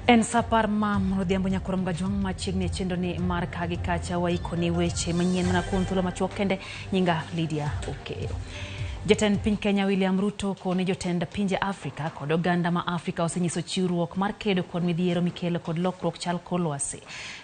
En sa apar ma odhiambo nyakoro Mgajwang' machiegni e chenro ni mar ka gi kacha waikoni weche manyien mana kuom thuolo machuok kende. Nyinga Lydia Okeyo. Jatend piny Kenya William Ruto koni jotend pinje Afrika kod oganda ma Afrika osenyiso chiwruok mar kedo kod midhiero mikelo kod lokruok chal kor lwasi.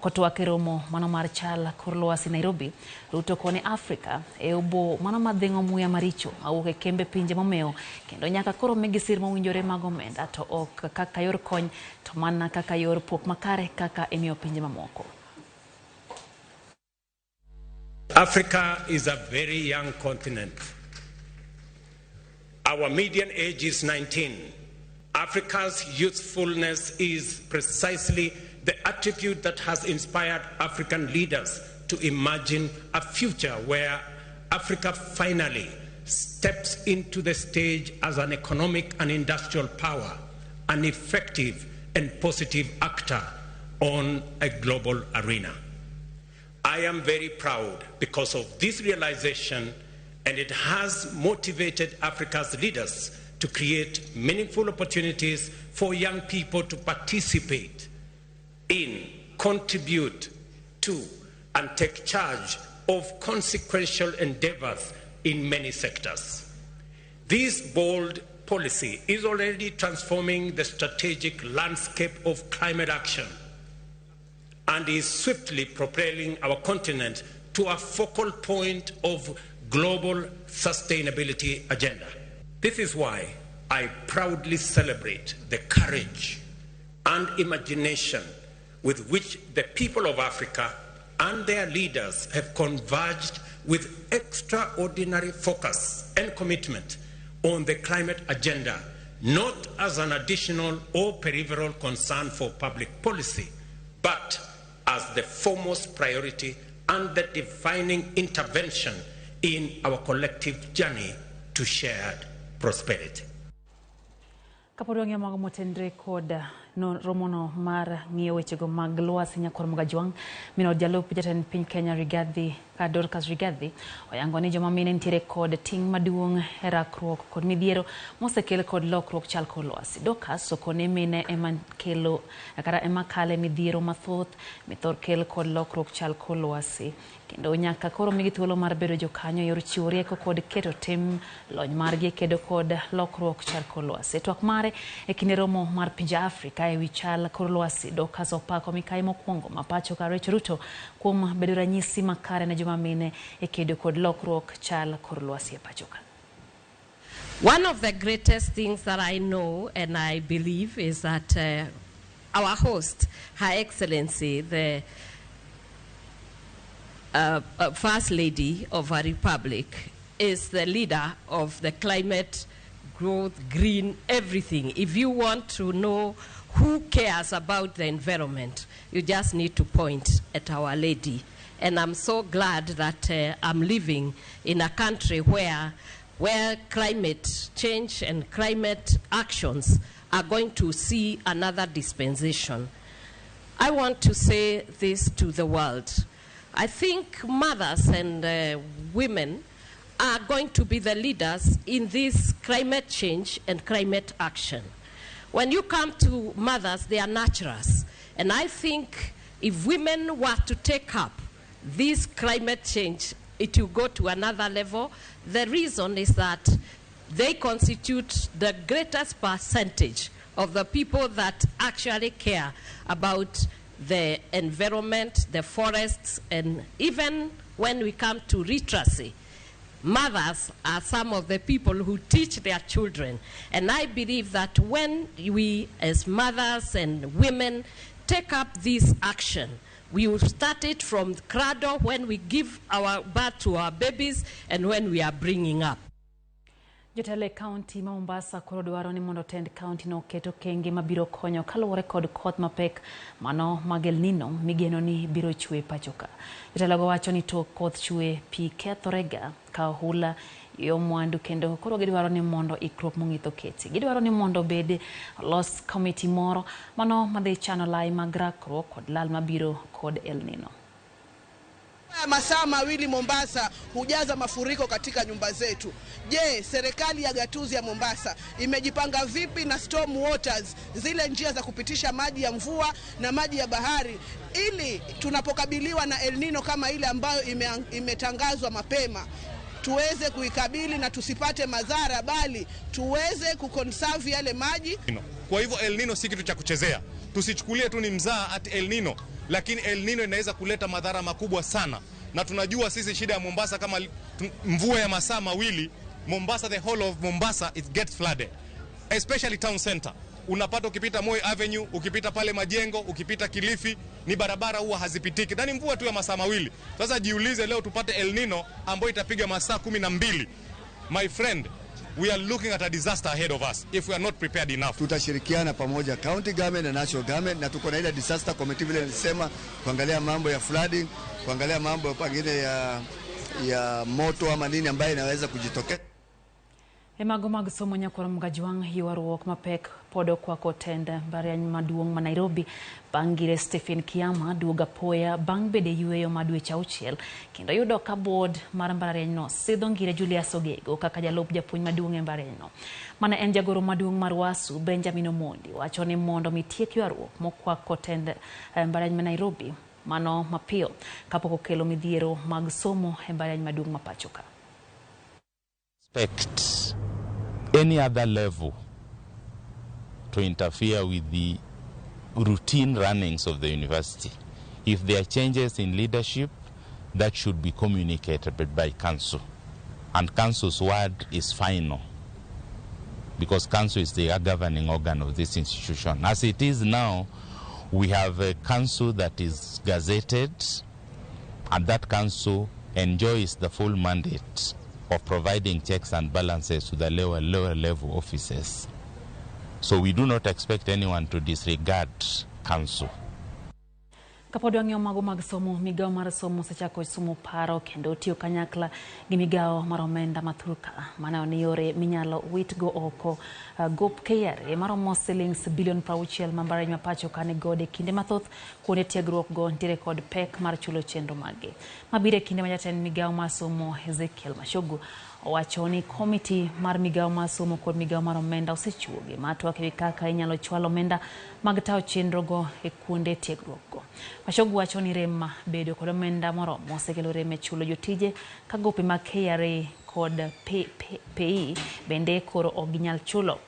Kotwak e romo mano mar chal kor lwasi Nairobi, Ruto koni Afrika e obo mano madhing'o muya maricho mawuok e kembe pinje momewo kendo nyaka koro migi sir mowinjore mag omenda to ok kaka yor kony to mana kaka yor pok makare kaka imiyo pinje mamoko. Africa is a very young continent. Our median age is 19. Africa's youthfulness is precisely the attribute that has inspired African leaders to imagine a future where Africa finally steps into the stage as an economic and industrial power, an effective and positive actor on a global arena. I am very proud because of this realization, and it has motivated Africa's leaders to create meaningful opportunities for young people to participate in, contribute to, and take charge of consequential endeavors in many sectors. This bold policy is already transforming the strategic landscape of climate action and is swiftly propelling our continent to a focal point of global sustainability agenda. This is why I proudly celebrate the courage and imagination with which the people of Africa and their leaders have converged with extraordinary focus and commitment on the climate agenda, not as an additional or peripheral concern for public policy, but as the foremost priority and the defining intervention in our collective journey to shared prosperity. Kapod wang'iyo mago motenre kod no, romono mar ng'iyo wechego mag lwasi nyakwar Mgajwang', min od jalup jatend piny Kenya Rigathi ka Dorcas Rigathi oyango ni joma mine nitiere kod ting' maduong' e rakruok kod midhiero mosekel kod lokruok chal kor lwasi. Dorcas okone mine ema kelo kata ema kale midhiero mathoth mithor kel kod lokruok chal kor lwasi kendo nyaka koro migi thuolo mar bedo jokanyo e yor chiwo rieko kod keto tim lony margi e kedo kod lokruok chal kor lwasi. E twak mare e kinde romo mar pinje Afrika e wi chal kor lwasi, Dorcas opako mikai mokwongo ma pacho ka Rachel Ruto kuom bedo ranyisi makare ne joma mine e kedo kod lokruok chal kor lwasi e pacho ka. One of the greatest things that I know and I believe is that our host, Her Excellency, the First Lady of our Republic, is the leader of the climate, growth, green, everything. If you want to know who cares about the environment, you just need to point at our lady. And I'm so glad that I'm living in a country where climate change and climate actions are going to see another dispensation. I want to say this to the world. I think mothers and women are going to be the leaders in this climate change and climate action. When you come to mothers, they are nurturers. And I think if women were to take up this climate change, it will go to another level. The reason is that they constitute the greatest percentage of the people that actually care about the environment, the forests, and even when we come to literacy, mothers are some of the people who teach their children. And I believe that when we, as mothers and women, take up this action, we will start it from cradle when we give our birth to our babies and when we are bringing up. Jotelo e kaunti ma Mombasa koro dwaro ni mondo tend kaunti no oket okenge mabiro konyo kaluwore kod koth mapek mano mag El Nino migeno ni biro chwe pacho ka. Jotelogo wacho ni tok koth chwe pi kethorega ka ohula yo mwandu kendo koro gidwaro ni mondo ikruok mong'ith oketi. Gidwaro ni mondo obed olos komiti moro mano madhi chano lai mag rakruok kod lal mabiro kod El Nino. Masaa mawili Mombasa hujaza mafuriko katika nyumba zetu. Je, serikali ya gatuzi ya Mombasa imejipanga vipi na storm waters, zile njia za kupitisha maji ya mvua na maji ya bahari, ili tunapokabiliwa na El Nino kama ile ambayo imetangazwa mapema tuweze kuikabili na tusipate madhara, bali tuweze kuconserve yale maji. Kwa hivyo El Nino si kitu cha kuchezea. Tusichukulie tu ni mzaa ati El Nino, lakini El Nino inaweza kuleta madhara makubwa sana. Na tunajua sisi shida ya Mombasa, kama mvua ya masaa mawili, Mombasa, the whole of Mombasa, it gets flooded. Especially town center. Unapata ukipita Moi Avenue, ukipita pale Majengo, ukipita Kilifi, ni barabara huwa hazipitiki. Na ni mvua tu ya masaa mawili. Sasa jiulize leo tupate El Nino ambayo itapiga masaa 12. My friend, we are looking at a disaster ahead of us if we are not prepared enough. Tutashirikiana pamoja county government na national government, na tuko na ile disaster committee vile nilisema, kuangalia mambo ya flooding, kuangalia mambo pengine ya moto ama nini ambayo inaweza kujitokeza. E mago mag somo nyakwar Mgajwang' ywaruok mapek pod okwako tend mbalariany maduong' ma Nairobi bang' ngire Stephen Kiama duogo apoya bang' bedo e yueyo ma dweche auchiel kendo yudo ka board mar mbalarianyno sidho ngire Julius Ogego kaka jalup japuonj maduong' e mbalarianyno. Mane en jagoro maduong' mar WASU Benjamin Omondi wacho ni mondo mi tiek ywaruok mokwako tend mbalariany ma Nairobi mano mapiyo kapok okelo midhiero mag somo e mbalariany maduong' ma pacho ka. Expect any other level to interfere with the routine runnings of the university. If there are changes in leadership, that should be communicated by council. And council's word is final, because council is the governing organ of this institution. As it is now, we have a council that is gazetted, and that council enjoys the full mandate of providing checks and balances to the lower level offices. So we do not expect anyone to disregard council. Kapod wang'iyo mago mag somo, migawo mar somo osechako somo paro kendo tiyo kanyakla gi migawo mar omenda ma thurka mano ni yore minyalo witgo oko gop KRA maromo silings bilion 60 ma mbalariany ma pacho ka ni godo e kinde mathoth kuonde tiegruok go nitiere kod pek mar chulo chenro maggi. Mabiro e kinde ma jatend migawo mar somo Ezekiel Machogu owacho ni komiti mar migawo mar somo kod migawo mar omenda osechuogi ma twak ewi kaka inyalo chwal omenda mag tayo chenro go e kuonde tiegruok go. Machogu wacho ni rem bedo kod omenda moromo osekelo rem e chulo jotije ka gope mag KRA kod PAYE bende koro ok ginyal chulo.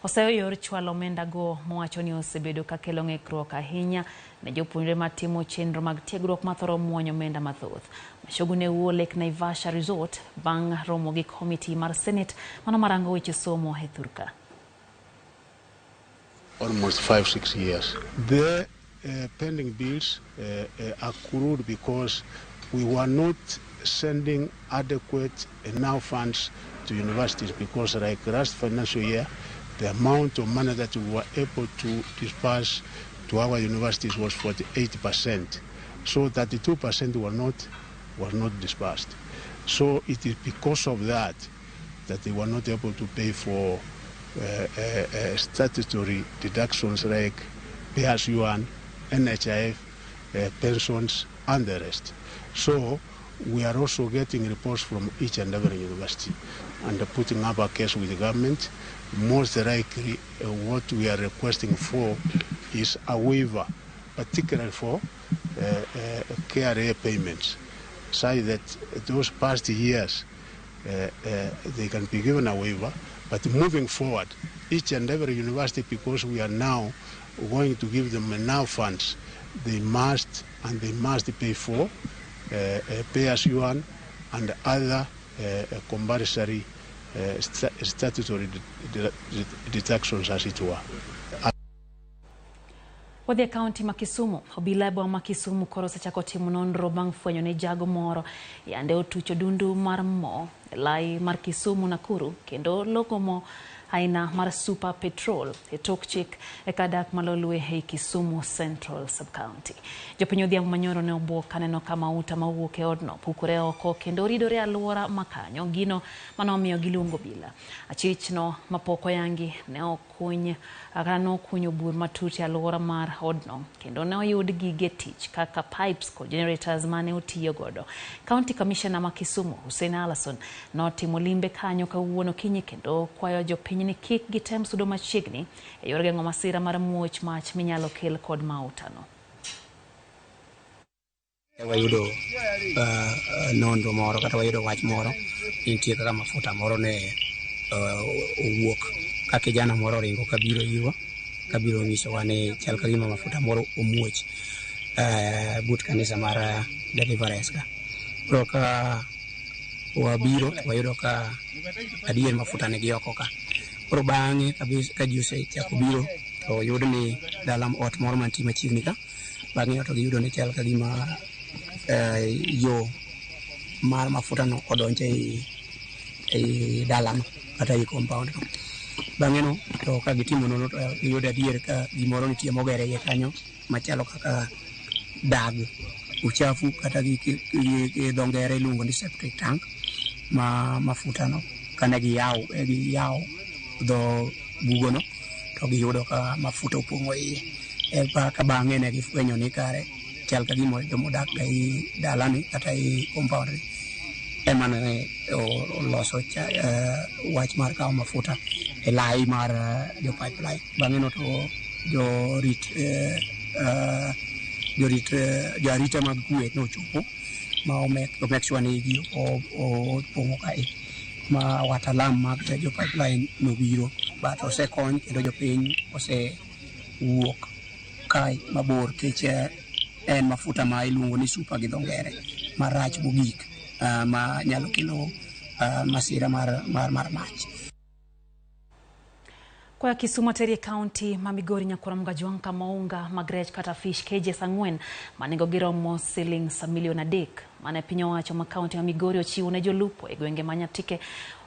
Oseyo yor chwalo omenda go mowacho ni osebedo kakelo ng'ikruok ahinya ne jopuonjre matimo chenro mag tiegruok mathoro muonyo omenda mathoth. Machogu ne wuo Lake Naivasha Resort bang' romo gi komiti mar Senate mano marango weche somo e thurka. Almost 5, 6 years. The pending bills accrued because we were not sending adequate enough funds to universities, because like last financial year, the amount of money that we were able to disburse to our universities was 48%. So 32% were not disbursed. So it is because of that that they were not able to pay for statutory deductions like pay as you earn, NHIF, pensions, and the rest. So we are also getting reports from each and every university and putting up a case with the government. Most likely, what we are requesting for is a waiver, particularly for KRA payments, so that those past years they can be given a waiver. But moving forward, each and every university, because we are now going to give them enough funds, they must and they must pay for pay as you earn and other compulsory statutory deductions, as it were. Wadhi e kaunti ma Kisumu. Obila e boma ma Kisumu koro osechako timo nonro bang' fwenyo ni jago moro yande otucho dundu mar mo e lai mar Kisumu Nakuru kendo loko mo aina mar Super Petrol e tok chik e kadak malolwe ei Kisumu Central Sub-County. Jopiny odhiambo manyoro ne obuok kaneno ka mauta mawuok e odno pukore oko kendo ridore alwora makanyo, gino manomiyo giluongo obila. Achich no mapok oyangi ne okuny kata nokunyo bur matut e alwora mar odno kendo ne oyud gige tich kaka pipes kod generators mane otiyo godo. County Commissioner ma Kisumu Hussein Alason notimo limbe kanyo kawuono kinyi kendo kwayo jopiny ni kik gitem sudo machiegni e yor geng'o masira mar muoch mach minyalo kel kod mautano. Wayudo nonro moro kata wayudo wach moro nitie kaka mafuta moro ne owuok ka kijana moro oringo kabiro irwa kabiro nyisowa ni chal ka gima mafuta moro omuoch but kanisa mar Deliverance ka. Koro ka wabiro wayudo ka adier mafuta nigi oko ka. Koro bang'e ka ji osechako biro to oyud ni dala ot moro mantie machiegni ka, bang'e to giyudo ni chal ka gima yo mar mafuta no odonjo ei dalano kata ei compound no. Bang'e no to ka gitimo nonro to giyudo adier ka gimoro nitie moger e iye kanyo machalo kaka dag uchafu kata gi dho ngere iluongo ni septic tank ma mafuta no kane giyawo dho bugono to giyudo ka mafuta opong'o iye. Ka bang'e ne gifwenyo ni kare chal ka gima jomodak ga ei dalani kata ei compound ni ema ne oloso wach mar kawo mafuta e lai mar jo pipeline. Bang'e no to jorit joarita mag kwe nochopo ma omek sure ni ji opong'o kae ma watalam mag jo pipeline nobiro but osekony kendo jopiny osewuok kae mabor kech en mafuta ma iluongo ni super gi dho ngere marach mogik ma nyalo kelo masira mar mach. Kwa Kisumu Terie County ma Migori nyakwara Mgajwang' kama unga mag rech kata fish cages 4 manengo giromo siling milion 3 mane piny owacho ma county ma Migori ochiwo ne jolupo e gwenge ma Nyatike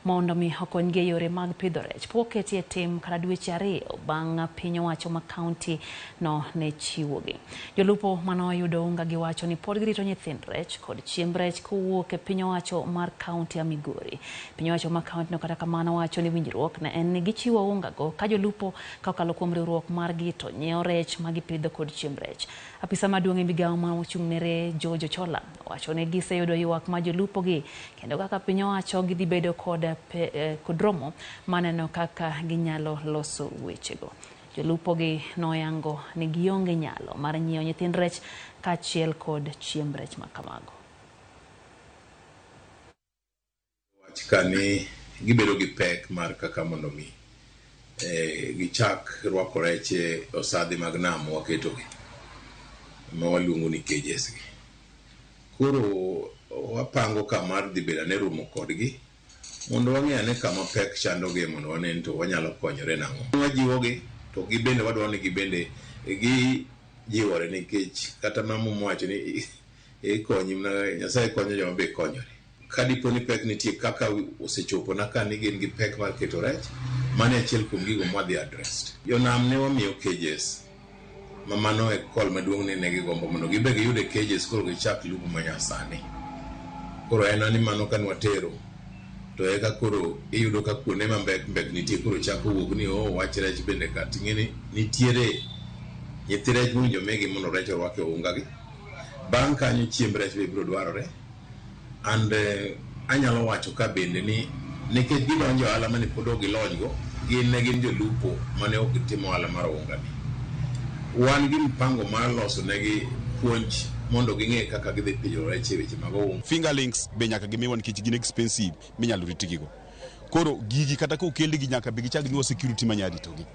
mondo mi okonygi e yore mag pidho rech. Pok oketi e tim kata dweche 2 bang' piny owacho ma county no ne chiwogi. Jolupo manoyudo unga giwacho ni pod girito nyithind rech kod chiemb rech kowuok e piny owacho mar county ya Migori. Piny owacho ma county no kata kamano wacho ni winjruok ne en ni gichiwo unga go ka jolupo kokalo kuom riwruok margi to nyiewo rech ma gipidho kod chiemb rech. Apisa maduong' e migawo ma ochung' ne re George Ochola owacho ni giseyudo ywak ma jolupo gi kendo kaka piny owacho gidhi bedo kod romo maneno kaka ginyalo loso wechego. Jolupo gi noyango ni gionge nyalo mar nyiewo nyithind rech kaachiel kod chiemb rech ma kamago. Wach ka ni gibedo gi pek mar kaka mondo mi gichak rwako rech e osadhi mag nam waketogi ma waluongo ni cages gi. Koro wapango kamar dhi bedo ane romo kodgi mondo wang'e ane kama pek chandogi mondo wane to wanyalo konyore nang'o. Wajiwogi to gibende wadwaro ni gibende gijiwore nikech kata ma Muma wacho ni ikonyi Nyasaye konyo joma be konyore. Ka dipo ni pek nitie kaka osechopona ka ni gin gi pek mar keto rech, mano e achiel kuom gigo mwadhi address. Jonam ne wamiyo cages ma mano e call maduong' ni ne gigombo mondo gibe giyude cages koro gichak lupo manyasani. Koro en ni mano ka nwatero to eka koro iyudo ka kuonde ma mbek mbek nitie koro chako wuok ni wach rech bende ka ting'e ni nitiere nyithi rech mowinjo migi mondo rech orwak e unga gi. Bang' kanyo chiemb rech be biro dwarore. And anyalo wacho ka bende ni nikech gidonjo ohala mane pod ok gilony go, gin ne gin jolupo mane ok gitimo ohala mar unga ni. Wan gi mpango mar loso negi puonj mondo ging'e kaka gidhi pidho rech e weche mag unga. Fingerlings be nyaka gimiwa nikech gin expensive minyalo ritgigo. Koro gigi kata kokelgi nyaka be gichak gimiwa security manyalo ritogi.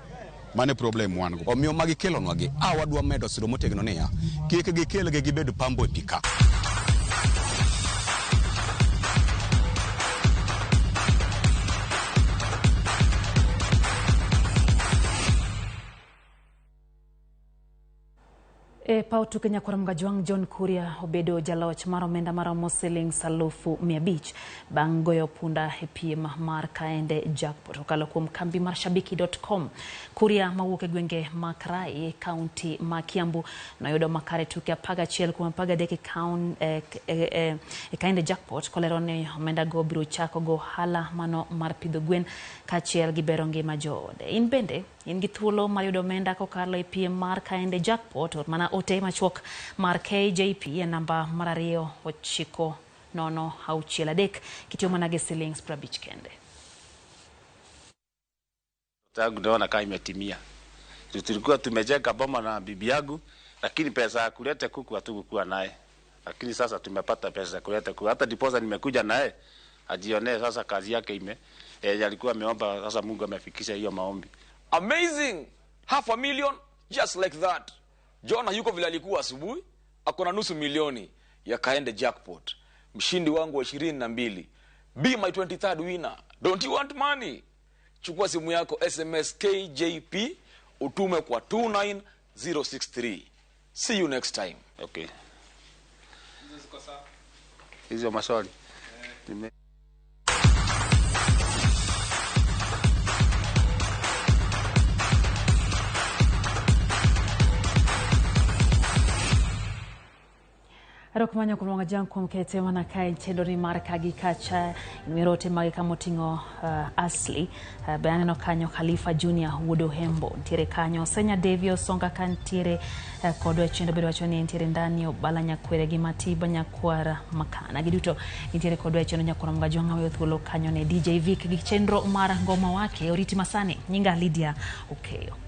Mano e problem wan go. Omiyo magi kelonwa gi, wadwa medo siro motegno niya, kik gikelgi gibed pambo e pi ka. E paw tuke Nyakwar Mgajwang' John Kuria obedo jaloch mar omenda maromo siling 500,000 bang' goyo punda e piem mar Kaende Jackpot kokalo kuom kambi mar Shabiki.com. Kuria mawuok e gwenge ma Karai e kaunti ma Kiambu noyudo makare tuke 11 kuom 13 e Kaende Jackpot kolero ni omenda go biro chako go ohala mano mar pidho gwen kaachiel gi bero ngima joode. In bende in gi thuolo mar yudo omenda kokalo e piem mar Kaende Jackpot, or mana ote machuok mar KJP e namba mar 29063 kitiyo mana gi siling 50 kende. Tangu naona kama imetimia. Tulikuwa tumejenga boma na bibi yangu, lakini pesa ya kuleta kuku hatukukuwa naye. Lakini sasa tumepata pesa ya kuleta kuku. Hata diposa nimekuja naye ajionee sasa kazi yake ime alikuwa ameomba, sasa Mungu amefikisha hiyo maombi. Amazing! 500,000 just like that. John yuko vile alikuwa asubuhi, ako na 500,000 ya Kaende Jackpot. Mshindi wangu wa 22. Be my 23rd winner. Don't you want money? Chukua simu yako, SMS KJP utume kwa 29063. See you next time. Okay. Hizo maswali. Nime Erokamano kuom wang' kuom kete mana kae chenro ni mar kagi kacha mirote mage kamoting'o Asli be aneno kanyo Khalifa Junior wuod Ohembo ntiere kanyo, Senya Devi Osonga ka ntiere kodwa e chenro bende wacho ni ntiere ndani Obala Nyakwere gi Matiba Nyakwara Makana giduto ntiere kodwa e chenro. Nyakwara Mgajwang' aweyo thuolo kanyo ne DJ Vic gi chenro mar ngoma wake oriti masani. Nyinga Lydia Okeyo.